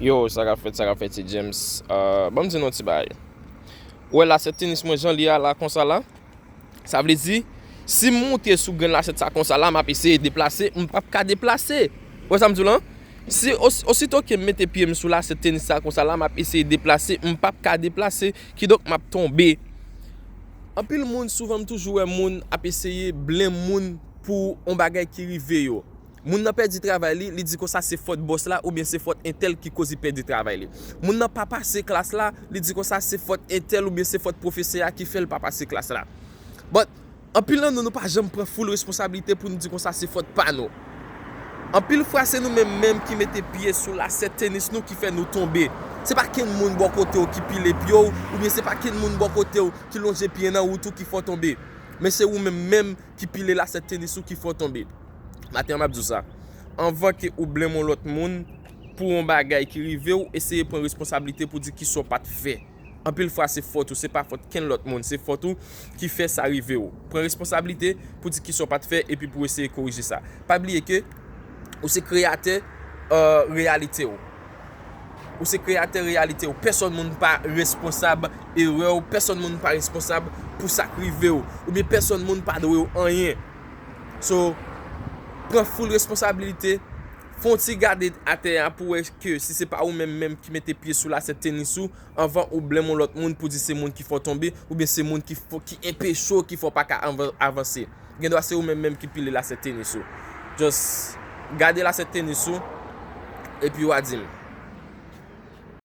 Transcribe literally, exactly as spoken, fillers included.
Yo, sa k ap fèt, sa k ap fèt, se James. Euh, ban m di nou yon ti bagay. Ou wè lasèt tenis mwen jan li a la konsa la? Sa vle di, si m moute sou grenn lasèt sa konsa la, m ap eseye deplase, m p ap ka deplase. Ou wè sa m di w lan? Si osi, osito ke m mete pye m sou lasèt tenis sa konsa la, m ap eseye deplase, m p ap ka deplase, kidonk m ap tonbe. Anpil moun, souvan m toujou wè moun ap eseye blenm moun pou yon bagay ki rive yo. Moun nan pèdi travay li, li di konsa se fòt bòs la oubyen se fòt entèl ki koz li pèdi travay li. Moun nan pa pase klas la, li di konsa se fòt entèl oubyen se fòt pwofesè a ki fè l pa pase klas la. But, anpil nan nou, nou pa janm pran full responsablite pou nou di konsa se fòt pa nou. Anpil fwa, se nou menm menm ki mete pye sou lasèt tenis nou ki fè nou tonbe. Se pa kenn moun bò kote w ki pile pye w, oubyen se pa kenn moun bò kote w ki lonje pye nan wout ou ki fè w tonbe. Men se ou menm menm ki pile lasèt tenis ou ki fè w tonbe. Maten an, m ap di w sa. Anvan ke ou blenm yon lòt moun pou yon bagay ki rive w, eseye pran responsablite pou di kisa w pa t fè. Anpil fwa, se fòt ou, se pa fòt kenn lòt moun, se fòt ou ki fè sa rive w. Pran responsablite pou di kisa w pa t fè epi pou eseye korije sa. Pa bliye ke ou se kreyatè, euh, reyalite w. Ou se kreyatè reyalite w. Pèsonn moun pa responsab erè w. Pèsonn moun pa responsab pou sa k rive w. Oubyen pèsonn moun pa dwe w anyen. So, pran full responsabilite. Fè yon ti gade atè a pou wè ke si se pa ou menm menm ki mete pye sou lasèt tenis ou, anvan ou blenm yon lòt moun pou di se moun ki fè w tonbe, oubyen se moun ki fè, ki enpeche w, ki fè w pa ka anvan-, avanse. Gendwa se ou menm menm ki pile lasèt tenis ou. Just gade lasèt tenis ou, epi w a di m.